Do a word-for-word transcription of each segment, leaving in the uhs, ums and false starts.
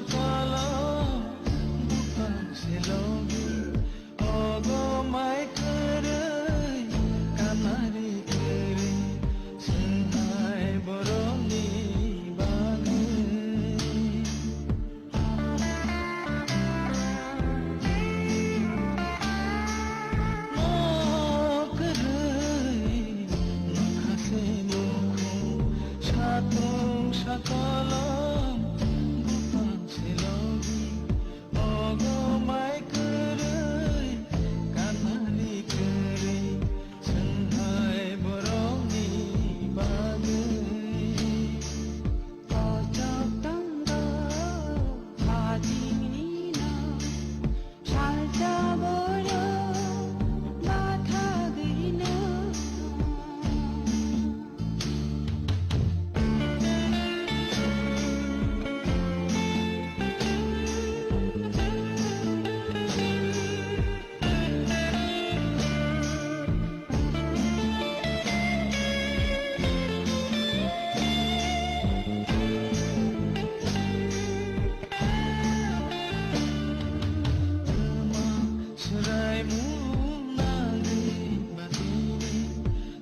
Kolom buphang se logi, ogo mai kwrwi, kanari kwrwi, swngnai borokni bagwi. Nok kwrwi, nokha se nukhung, satung sakolom, buphang se logi, ogo mai kwrwi, kanani kwrwi, swngnai borokni bagwi. Kochok tongo, hajingni no, salsa borok, bathagri no.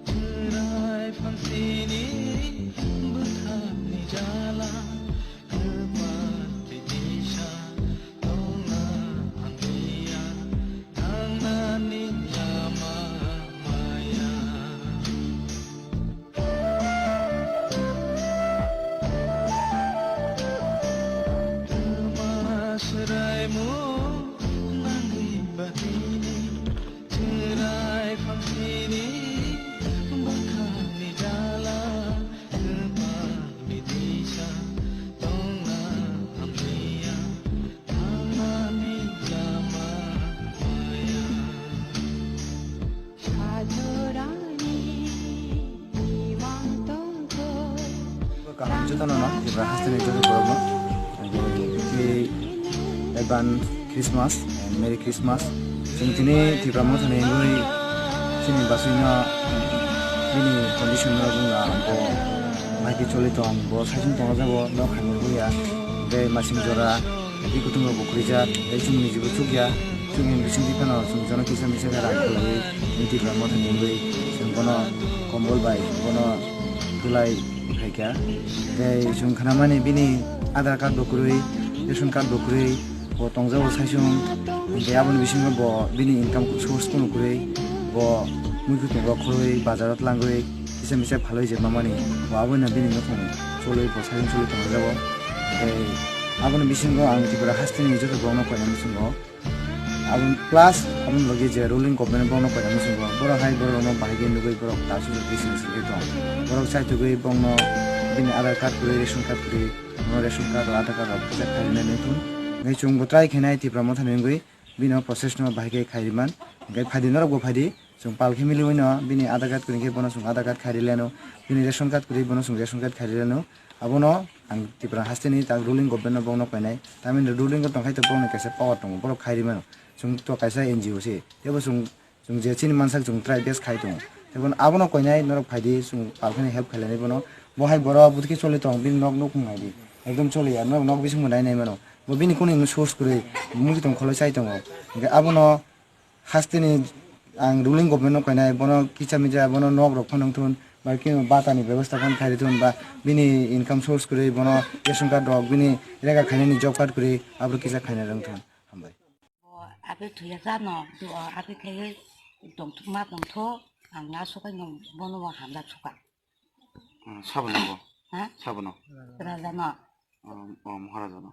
Chwrai phangsini bwkhakni jala, kwpal twi tisa tongna hamya, thangnani lama maya. Twma swraimo nangwi bagwini, chwrai phangsini bwkhakni jala, kwpalni tisa tongna hamya, thangnani lama maya. Kaham jotono no, Tripura hasteni joto borokno. Tei advance Christmas and Merry Christmas. Chwng tini Tipra Mothani wngwi chini baswino bini condition no bwla bo maiki choli tong, bo saichung tongo jabo, nok hamya buya, tei masing jora. Tei kutung rok bo khuijak, tei chwng nijibo chukya, chwng ni bising twi phano chwng jono kisa misa khe rang khwlaiwi, tei Tipra Mothani wngwi chwng bono kombol bai bono kwlai phaikha. Tei chwng khnamani bini Aadhaar card bo kwrwi, ration card bo kwrwi, bo tongjago saichung, hinkhe aboni bisingo bo bini income source phano kwrwi, bo mui kutung rok khorwi bazaro tlangwi kisa misa phalwi je mamani, bo abono bini nukhung cholwi bo saichung cholwi tongjago. Tei aboni bisingo ang Tripura hasteni joto borokno koinani muchungo. Aboni plus aboni logi je ruling government borokno koinani muchungo. Borok hai borokno bahai khe nugwi borok ta sujuk bising singwi tong. Borok chaitugwi bongno bini Aadhaar card kwrwi, ration card kwrwi, bono ration card rok, Aadhaar card rok kisa khairina nai thun. Hwnkhe chwngbo try khainai Tipra Mothani wngwi bini o process no bahai khe khairiman. Hwnkhe phaidi norokbo phaidi. Chwng pal khe miliwi no bini Aadhaar card kwrwi khe bono chwng Aadhaar card khairi leno, bini ration card kwrwi bono chwng ration card khairi leno. Abono ang Tripura hasteni tak ruling government no bokno koinai. Tamni ruling o tongkhai to bokni kaisa power tongo, borok khairi mano. Chwng to kaisa N G O se. Tebo chwng, chwng je chini mansak chwng try best khai tongo. Tebo abono koinai norok phaidi chwng pal khani help khailani bono. Bo hai borok bwtwi khe choli tong, bini nok nukhung hai di. Ekdom choli ya, norok nok bising bo nai nai mano. Bo bini kuni source kwrwi, mui tong kholoi chai tongo. Hwnkhe abono hasteni ang ruling government no koinai, bono kisa misa bono nok rok phano wngthun, ba khe bata ni bebosta phano khairi thun, ba bini income source kwrwi bono ration card rok, bini rega khainani job card kwrwi, abro kisa khaina wngthun. Hambai. O, abe thuya jano, o, abe khe tongthok ma tongthok, ang na sokai no bono bo hamjak soka. Hmm, sabono bo? Ha? Sabono? Raja no. O, o, Maharaja no.